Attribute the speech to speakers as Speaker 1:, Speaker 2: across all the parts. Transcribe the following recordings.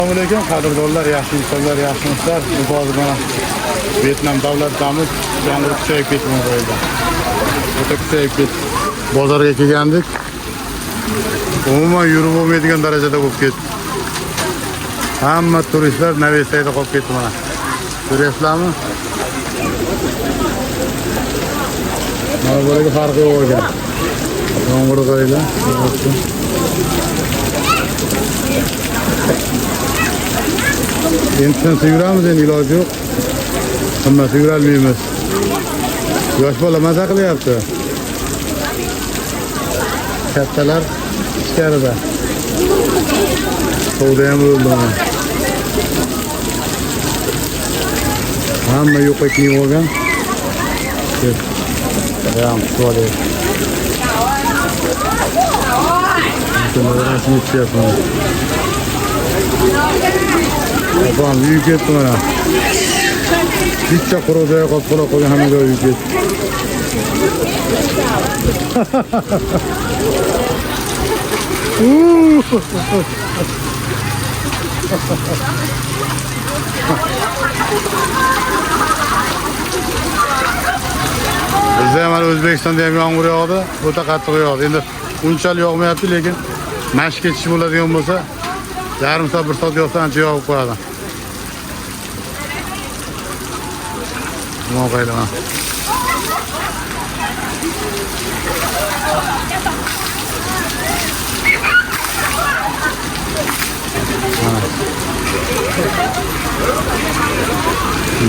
Speaker 1: Assalomu alaykum, qadrdonlar, yaxshi insonlar, yaxshimisizlar? Biz hozir mana Vyetnam davlatidamiz. Yomg'ir kuchayib ketdi bu yerda. O'ta kuchayib ketdi. Bozorga kelgandik. Umuman yurib bo'lmaydigan darajada bo'lib ketdi. Hamma turistlar Navesayda qolib ketdi mana. Ko'ryapsizlarmi? Mana bularga farqi yo'q ekan. Yomg'ir qaranglar. Endi tinsa yuramiz, endi iloji yo'q. Hammasi yurolmaymiz. Yosh bola maza qilyapti. Kattalar ichkarida. Suvda ham o'ldi mana. Hamma yuqa kiyib olgan. Ham tualet. Rasmga tushyapman. Opam uyib ketdi mana. Bitta quruq joyi qolib qola qolgan, hamma joyi uyib ketdi. Bizda ham mana O'zbekistonda ham yomg'ir yog'di, o'ta qattiq yog'di. Endi unchalik yog'mayapti, lekin mashq ketish bo'ladigan bo'lsa, yarim soat, bir soat yog'sa ancha yog'ib qo'yadi. Nima qo'ylaman.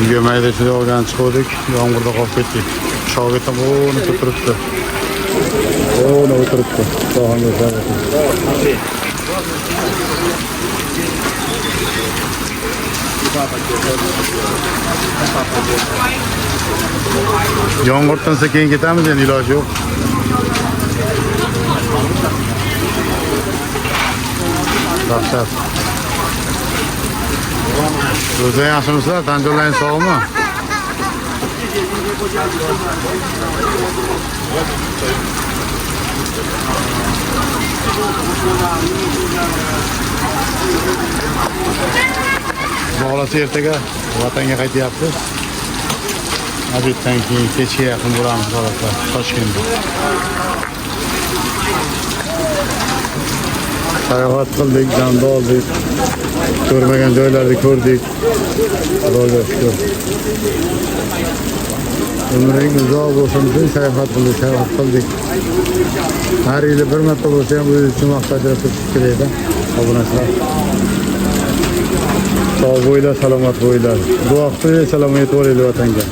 Speaker 1: Uyga mayda chuyda olgan chiquvdik, yomg'irda qolib ketdik. Shogird ham o'ni o'tiribdi. O'ni o'tiribdi. Sohilga o'tiribdi. Yomg'ir tinsa keyin ketamiz, endi iloji yo'q. Dahshat. O'zi yaxshimisizlar? Tanjonlaring sog'mi? Xohlasa ertaga vatanga qaytyapmiz. Obeddan keyin kechga yaqin bo'lamiz xohlasa Toshkentda. Sayohat qildik, dam oldik. Ko'rmagan joylarni ko'rdik. Xudoga shukr. Umring uzoq bo'lsin deb sayohat qildik, sayohat qildik. Har yili bir marta bo'lsa ham o'z uchun vaqt ajratib kerakda. Obunachilar. Sog' bo'linglar, salomat bo'linglar. Duo qilib, salomat yetib olaylik vatanga.